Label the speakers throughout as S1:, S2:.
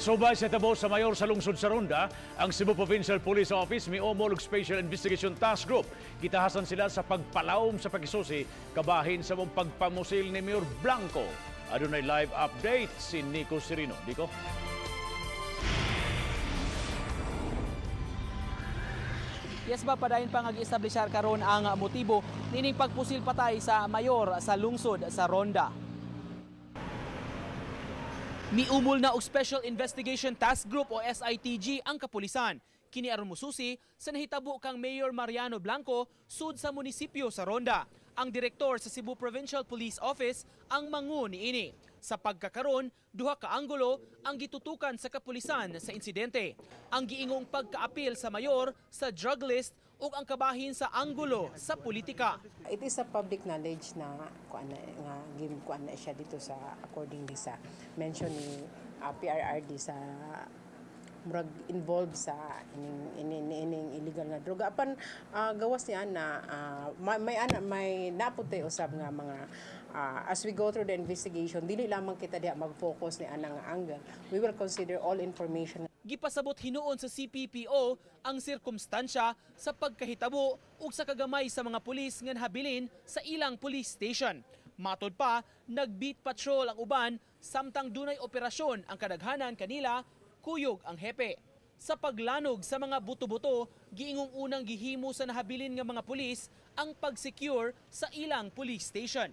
S1: Subay sa tabo sa mayor sa lungsod sa Ronda, ang Cebu Provincial Police Office miumol og Special Investigation Task Group. Gitahasan sila sa pagpalawom sa pagkisusi kabahin sa mong pagpamusil ni Mayor Blanco. Adunay live update si Nico Serino. Nico?
S2: Yes ba, padayon pa nga gi-establishar karon ang motibo nining pagpusil patay sa mayor sa lungsod sa Ronda. Miumol na og Special Investigation Task Group o SITG ang kapulisan. Kini aron mususi sa nahitabo kang Mayor Mariano Blanco sud sa munisipyo sa Ronda. Ang direktor sa Cebu Provincial Police Office ang mangu niini. Sa pagkakaron, duha ka anggulo ang gitutukan sa kapulisan sa insidente. Ang giingong pagkaapil sa mayor sa drug list ug ang kabahin sa anggulo sa politika.
S3: It is a public knowledge na kuan na nga gim kuan na siya dito sa accordingly sa mention ni PRRD sa murag involved sa ining illegal nga droga. Apan gawas niya na may ana may naputay usab nga mga as we go through the investigation, dili lamang kita diha mag-focus ni ana nga angle. We will consider all information.
S2: Gipasabot hinuon sa CPPO ang sirkumstansya sa pagkahitabo ug sa kagamay sa mga pulis nga nahabilin sa ilang police station. Matod pa, nag-beat patrol ang uban samtang dunay operasyon ang kadaghanan kanila kuyog ang hepe. Sa paglanog sa mga buto-buto, giingong unang gihimo sa nahabilin nga mga pulis ang pag-secure sa ilang police station.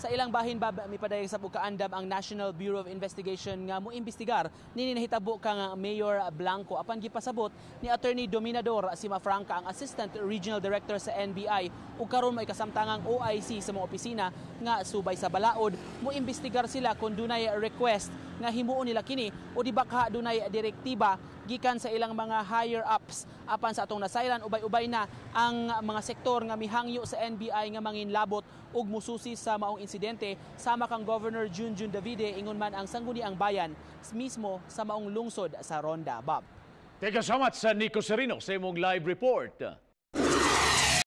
S2: Sa ilang bahin, Bab, mipadayag sa kaandam ang National Bureau of Investigation nga moimbestigar nini nahitabo kang Mayor Blanco. Apan gipasabot ni Attorney Dominador Cimafranca, ang Assistant Regional Director sa NBI, ug karon may kasamtangang OIC sa mga opisina nga subay sa balaod, moimbestigar sila kung dunay request nga himuon nila kini o di baka dunay direktiba gikan sa ilang mga higher ups. Apan sa atong nasayran, ubay-ubay na ang mga sektor nga mihangyo sa NBI nga manginlabot ug mususi sa maong insidente sama kang Governor Junjun Davide, ingon man ang Sangguniang Bayan mismo sa maong lungsod sa Ronda. Bob.
S1: Thank you so much sa Nico Serino sa imong live report.